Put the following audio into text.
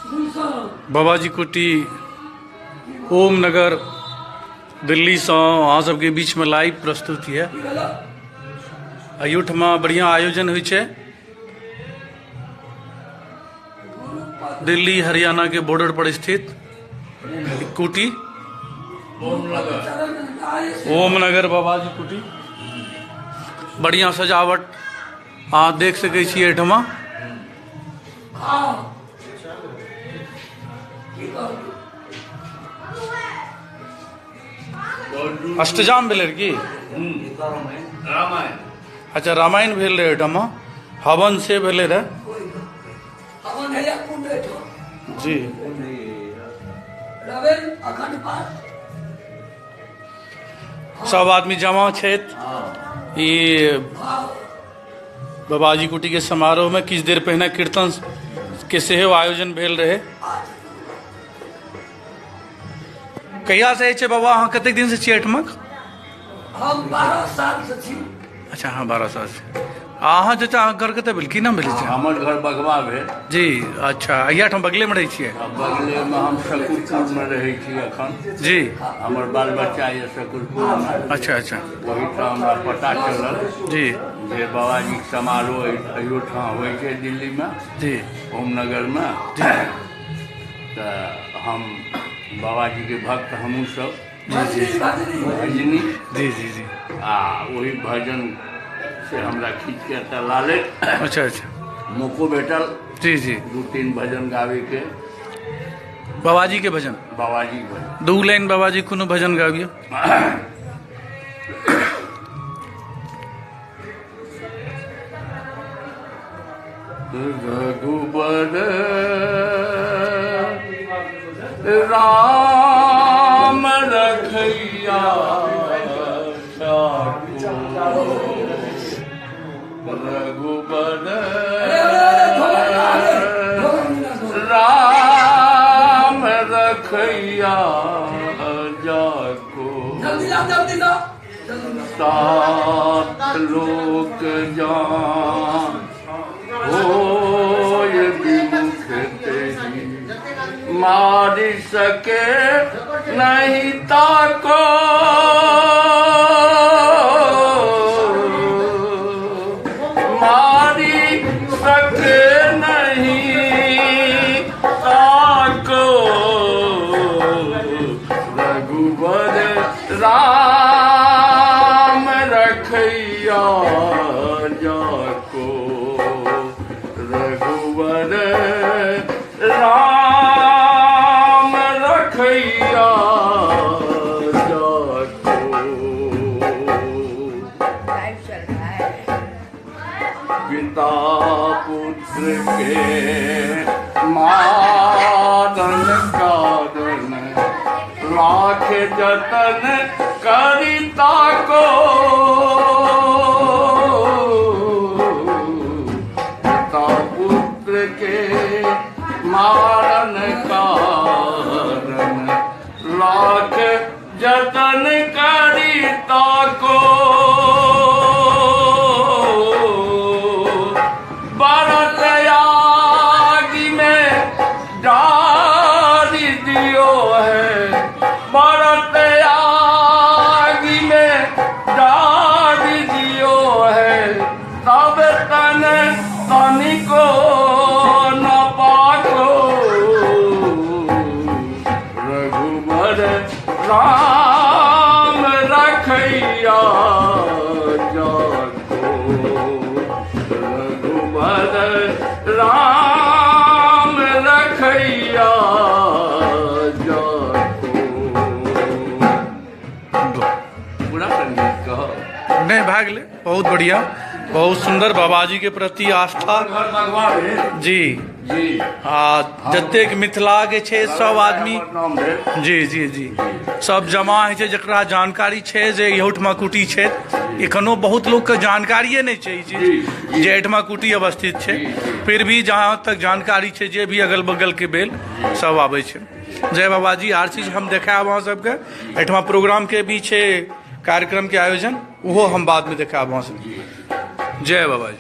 बाबाजी कुटी ओमनगर दिल्लीसँ अहाँ सबके बीचमे लाइव प्रस्तुत यऽ। एहिठमा बढ़िआँ आयोजन होइ छै। दिल्ली हरियाणा के बॉर्डर पर स्थित कुटी ओमनगर बाबाजी कुटी, बढ़िया सजावट अहाँ देख सकै छी एहिठमा। अष्टजाम भेलै की? अच्छा, रामायण भेल रहे एहिठमा, हवन से भेलै रहे जी। सब आदमी जमा छथि ई बाबाजी कुटी के समारोह में। किछु देर पहिने कीर्तन के सेहो आयोजन भेल रहे। कहिया से छै बाबा अहाँ, कतेक दिन से छियै एहिठमक? हम 12 साल से छी। अच्छा, हाँ, 12 साल से। आ अहाँ चाचा, अहाँ घर कतऽ भेल, की नाम भेल छै? हमर घर बघवा भेल जी। अच्छा, अहियाठाम बगलेमे रहै छियै? आ बगलेमे हम शकूरपुरमे रहै छी अखन जी। हमर बाल बच्चा यऽ शकूरपुरमे। अच्छा अच्छा। ओहिठाम हमरा पता चलल जी जे बाबाजीके समारोह अहियोठाम होइ छै दिल्लीमे जी, ओमनगरमे। तऽ हम बाबाजीके भक्त हमहूँ सब भजनी जी जी जी। आ ओहि भजन से हमरा खींच के एतऽ लाले। अच्छा अच्छा। मौको भेटल जी जी 2-3 भजन गाबैके। बाबाजी के भजन? बाबाजी के भजन। 2 लाइन बाबाजी कोनो भजन गाबियौ। रघुबर राम रखैया, रघुबर राम रखैया जाको, सात लोक जान होय विमुख तेरी, मारि सके नहीं ताको, मारी सके नहीं ताको, रघुबर राम रखैया जाको, रघुबर राम रखैया जाको। पिता पुत्र के मारन कारण लाख जतन करिता को, पिता पुत्र के मारन कारण लाख जतन करिता को, बरत आगि में डारी दियो है, बरत आगि में डारी दियो है, तब तन तनिको न पाको, रघुबर राम रखैया जाको, रघुबर राम रखैया जाको। पूरा संगीत कहो। नहीं, भए गेलै। बहुत बढ़िया, बहुत सुंदर। बाबाजी के प्रति आस्था घर बघवा भेल जी जी। आ जतेक मिथिला के छै सब आदमी नाम भेल जी जी जी, सब जमा होइ छै। जकरा जानकारी छै जे एहिठमा कुटी छै, एखनो बहुत लोक के जानकारिए नहि छै ई चीज जे एहिठमा कुटी अवस्थित छै। फिर भी जहाँ तक जानकारी छै, जे भी अगल बगल के भेल सब आबै छै। जय बाबाजी। आर चीज हम देखायब अहाँ सबके। एहिठमा प्रोग्राम के भी छै, कार्यक्रम के आयोजन, ओहो हम बाद में देखायब अहाँ सबके। जय बाबाजी।